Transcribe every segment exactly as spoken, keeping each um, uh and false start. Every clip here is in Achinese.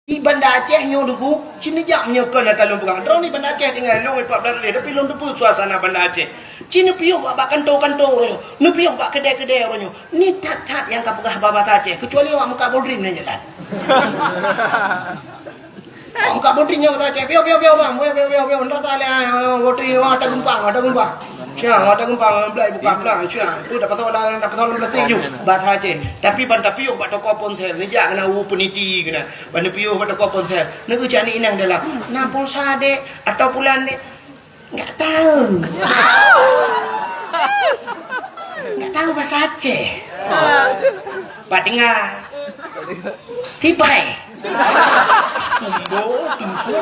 Di Banda Aceh nyoe Teungku, ci neujak meunyoe kon ata lôn peugah. Droeneuh di Banda Aceh tinggai lôn empat belas lé, tapi lôn teupeue suasana Banda Aceh. Ci neupiôh bak, bak kantô-kantô uroe nyoe, neupiôh bak keudè-keudè uroe nyoe. Ni that-that nyang ka peugah bahasa Aceh, keucuali awak meukat bodrin nyang jalan. Awak meukat bodrin nyoe bahasa Aceh, piôh, piôh, piôh, bang, piôh, piôh, piôh, piôh, ndak salah, ah, bodrin, oh, ata geumpang, ata geumpang. Siang, ata geumpang, belai buka pelang, siang. Tu dapat tahu lah, dapat tahu plastik ju. Bahasa Aceh. Tapi ban tapiôh bak toko ponsel, neujak keunan u peniti keunan. Ban neupiôh bak toko ponsel. Neugeucok aneuk inong dalam. Na pulsa, Dek, atau pulan, Dek? Enggak tahu. Enggak tahu bahasa Aceh. Pak dengar. Tipai. Sumbo, tumpuk,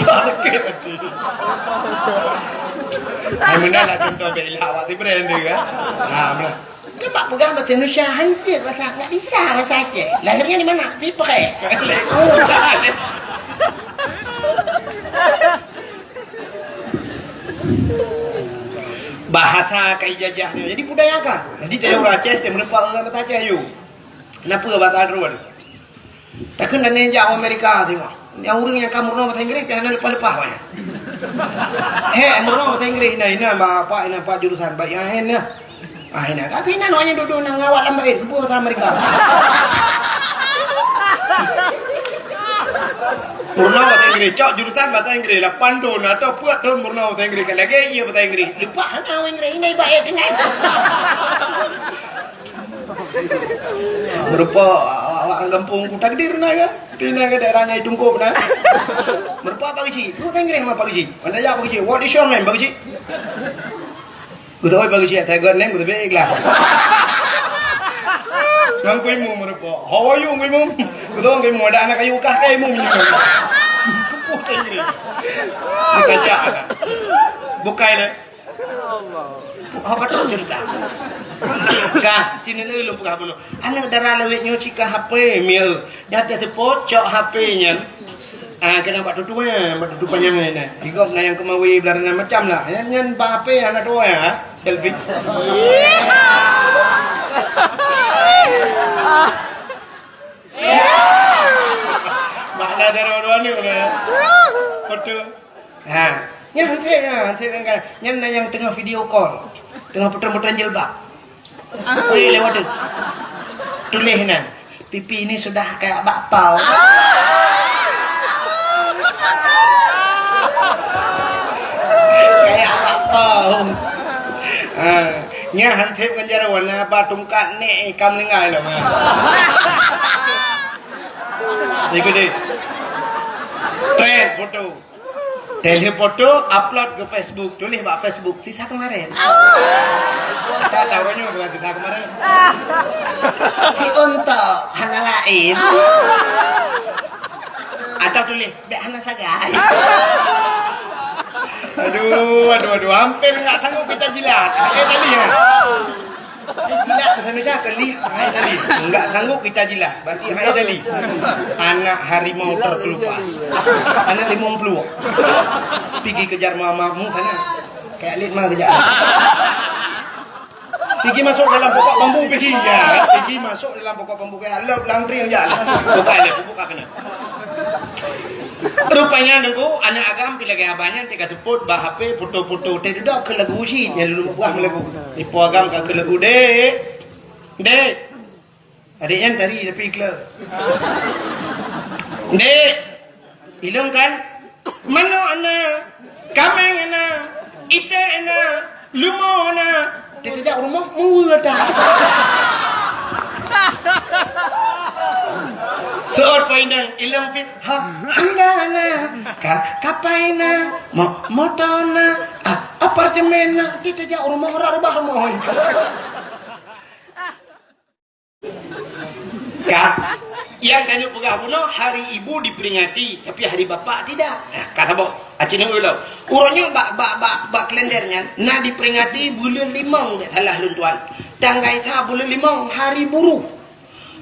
sakit hati. Hai, meunan lah contoh bela awak ti brand dia, kan? Ha, meunan. Kan bak peugah bahasa Indonesia, hancit bahasa, enggak bisa bahasa Aceh. Lahirnya di mana? Tipai. Bahasa ka ijajah nyoe. Jadi budaya ka. Jadi dari ureueng Aceh, dia meureumpok ngon bahasa Aceh, yuk. Kenapa bahasa Arab? Takheun dan jak Amerika tengok. Nyang ureueng nyang ka meurunoe bahasa Inggris, pih hana leupah-leupah awaknyan. Hek, meurunoe bahasa Inggris, ina, ina, bapak, ina, pak jurusan, baik, ina, ina. Ah, ina. Tapi ina, awaknyan dudoe na ngawak lam bait, keupeue bahasa Amerika. Meurunoe bahasa Inggris, cok jurusan bahasa Inggris, lapan thon atau peuet thon meurunoe bahasa Inggris, ka lagèe iya bahasa Inggris. Leupah hana Inggris, ina ibarat dengan. Meureumpok awak-awak gampông ku takdir na kan? Di na ke daerah Nyai Tungkop na. Meureumpok Pak Geuchik. Ku tenggereh ma Pak Geuchik. Anda ya Pak Geuchik. What is your name, Pak Geuchik? Ku tahu Pak Geuchik, saya got name, ku tahu ikhlas. Nang ku imum meureumpok. How are you, ku imum? Ku tahu ku imum, ada anak kayu kah, kayu imum. Ku tenggereh. Bukan jak. Bukai lah. Allah. Apa tu cerita? Kah, sini ni lu peugah bunoe. Aneuk dara lawét nyoe cika H P, mieu. Dah teupot cok H P nyan. Ah, kena bak tutu eh, bak tutu panyang ni. Digop na nyang kemawi belah na macam lah. Nyan, nyan bak H P hana tuwoe ya. Selfie. Makna dara dua ni. Betul. Ha, nyan hanté, ha, hanté kan. Nyan na nyang teungoh video call. Teungoh putran-putran jilbab. Weh, lewat tu. Tuléh nan. Pipi ini sudah kayak bakpao. Kayak bakpao. Ha, nyan hanté ngon jaroe na ba tungkat nek ikam linggai lah. Ikut deh. Trend foto. Teuh foto, upload ke Facebook, tuléh bak Facebook, sisa kemarin. Saya tahu nyoe bukan sisa kemarin. Si Untok hana lain. Atau tuléh, bèk hana sagai. Aduh, aduh, aduh, hampir nggak sanggup kita jilat. Eh, tadi ya. Eh, tidak, bahasa Indonesia ke lih, hai tadi. Enggak sanggup kita jilat, berarti hai tadi. Anak harimau terkelupas. Anak limong pluek. Pigi kejar mamamu sana. Kayak lit mah kejap. Pigi masuk dalam pokok bambu, pigi. Ya, pigi masuk dalam pokok bambu, kayak lop langtring aja. Buka leh, buka kena. Rupanya nunggu anak agam pi lagèe abah nyan teuka teupot bak H P foto-foto teuh dudoe keu lagu uji nyan lôn buah lagu. Ipo agam ka keu lagu, "Dek. Dek." Adik nyan tari tapi ikla. "Dek. Ilong kan? Manok na, kameng na, iték na, leumo na." Dia kejak rumah, murah dah. Seot painang, ilong fit, ha, hana na, ka, kapai na, mo, moto na, ah, apartemen na, kita jak rumah orang rebah rumah. Ka, nyang tanyoe peugah bunoe hari ibu diperingati, tapi hari bapak tidak. Nah, ka saboh. Aci nyoe ulang. Uroe nyoe bak, bak, bak, bak kalender nyan na diperingati buleuen limong, salah lôn tuan. Tanggai sa buleuen limong hari buruh.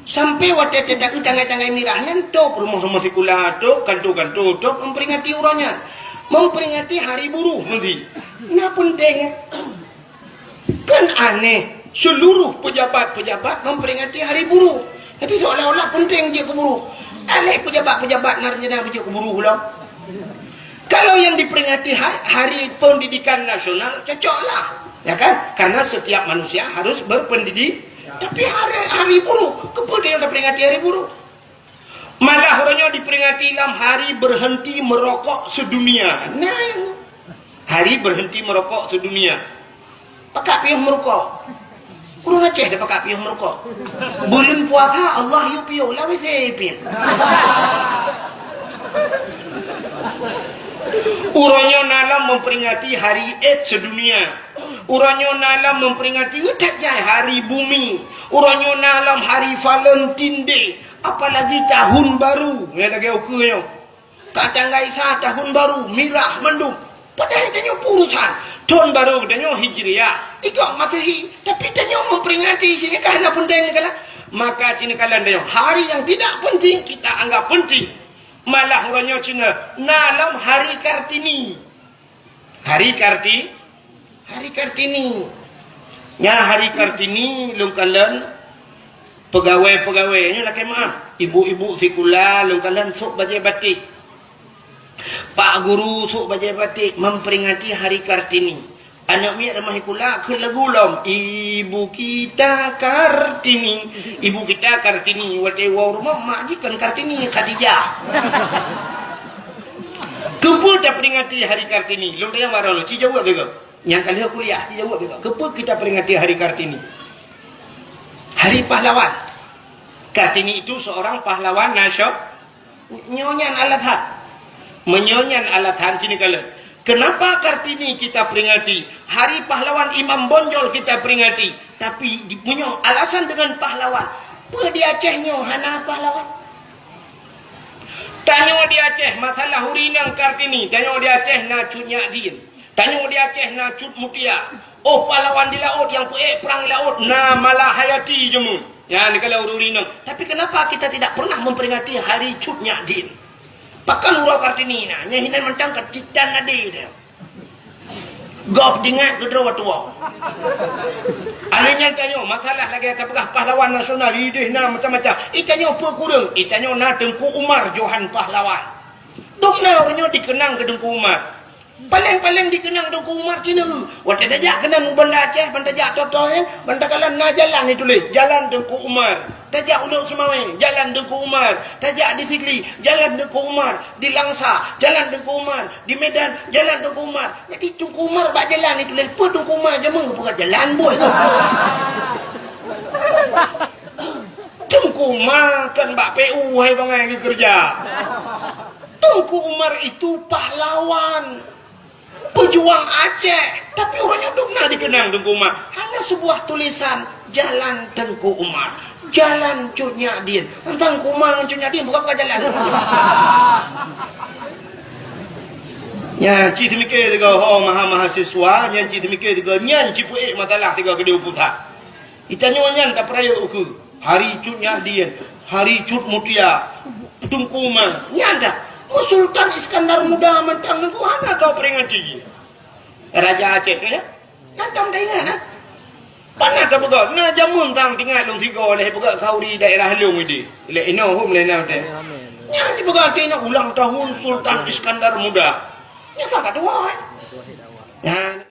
Sampai watèe teuka tanggai-tanggai mirah nyan, top rumoh-rumoh sikula, top kanto-kanto, top memperingati uroe nyan. Memperingati hari buruh nanti. Nah, penting. Kan aneh, seluruh pejabat-pejabat memperingati hari buruh. Jadi seolah-olah penting jeuet keu buruh. Alah pejabat-pejabat na rencana jeuet keu buruh lom. Kalau yang diperingati ha-, Hari Pendidikan Nasional, cocoklah. Ya kan? Karena setiap manusia harus berpendidik. Tapi hari, hari buruh, keupeue yang diperingati hari buruh? Malah uroe nyoe diperingati lam hari berhenti merokok sedunia. Nah, hari berhenti merokok sedunia. Pakak piôh meurukok. Ureuëng Aceh dah pakak piôh meurukok. Buleuen puasa Allah yue piôh lawét sipin. Uroe nyoe na lom memperingati Hari AIDS sedunia. Uroe nyoe na lom memperingati utak jai Hari Bumi. Uroe nyoe na lom Hari Valentine Day. Apalagi tahun baru. Ya lagée ukeue nyoe. Ka tanggai sa tahun baru, mirah mandum. Padahai tanyoe peurusan. Thon baru tanyoe Hijriah, ikot Masehi, tapi tanyoe memperingati sini ka hana penting kala. Maka sini kala tanyoe hari yang tidak penting kita anggap penting. Malah uroe nyoe cina na lom Hari Kartini. Hari Karti Hari Kartini. Nya Hari Kartini lôn kalon pegawai-pegawai nyoe lakée meuah. Ibu-ibu sikula lôn kalon sôk bajée batik. Pak guru sôk bajée batik memperingati Hari Kartini. Aneuk miet ramah sikula kheun lagu lom, "Ibu kita Kartini." Ibu kita Kartini, watée woe rumoh mak jih kon Kartini, Khadijah. Keupeue taperingati Hari Kartini? Lôn tanyong baroe lôn, ci jaweueb lé gob. Nyang ka lheueh kuliah, ci jaweueb juga. Keupeue kita peringati Hari Kartini? Hari Pahlawan. Kartini itu seorang pahlawan nasional. Nyoe nyan alasan. Meunyoe nyan alasan, sini kala. Kenapa Kartini kita peringati? Hari Pahlawan Imam Bonjol kita peringati. Tapi di-, meunyoe alasan dengan pahlawan, peue di Aceh nyoe hana pahlawan? Tanyoe di Aceh, masalah ureuëng inong Kartini, tanyoe di Aceh na Cut Nyak Dien. Tanyoe di Aceh na Cut Mutia. Oh, pahlawan di laôt nyang peuék prang di laôt na Malahayati jameun. Nyan kalau ureuëng inong. Tapi kenapa kita tidak pernah memperingati hari Cut Nyak Dien? Pakon uroe Kartini na, nyan hinan mantong ka titan nadé dia. Gob jingat keudroe tuwoe. Akhirnya tanyoe, masalah lagée tapeugah pahlawan nasional, ideh na macam-macam. Itanyoe peue kureueng? Itanyoe na Teungku Umar Johan Pahlawan. Dum na uroe nyoe dikeunang keu Teungku Umar. Paléng-paléng dikeunang Teungku Umar cina. Watée tajak keunan u Banda Aceh, ban tajak Totoen, ban takalon na jalan dituléh, Jalan Teungku Umar. Tajak Ulok Seumawé, Jalan Teungku Umar. Tajak di Sigli, Jalan Teungku Umar. Di Langsa, Jalan Teungku Umar. Di Medan, Jalan Teungku Umar. Jadi Teungku Umar bak jalan dituléh, peue Teungku Umar jameun geupeugah jalan buet. Teungku Umar kan bak P U hai bangai geukeureuja. Teungku Umar itu pahlawan, pejuang Aceh, tapi uroe nyoe dum na dikeunang Teungku Umar. Hanya sebuah tulisan, Jalan Teungku Umar, Jalan Cut Nyak Dien. Teungku Umar ngon Cut Nyak Dien bukan, bukan jalan. Nyan cit teumike tiga ho maha mahasiswa, nyan cit teumike tiga nyan cit peuék masalah tiga gede uputan. Itanyoe nyan ka peurayeuk ukeue. Hari Cut Nyak Dien, Hari Cut Mutia, Teungku Umar. Nyan dah. Sultan Iskandar Muda mantong nunggu hana tau peringati. Raja Aceh tu ya. Nantong dah ingat, ha? Pana tapeugah, na jameun tang tingat lôn sigoe lé peugah khauri daerah lôn idi. Lé inoe hom lé na teh. Nyan dipeugah teuingat ulang tahun Sultan Iskandar Muda. Nyan sang ka tuha, eh. Nyan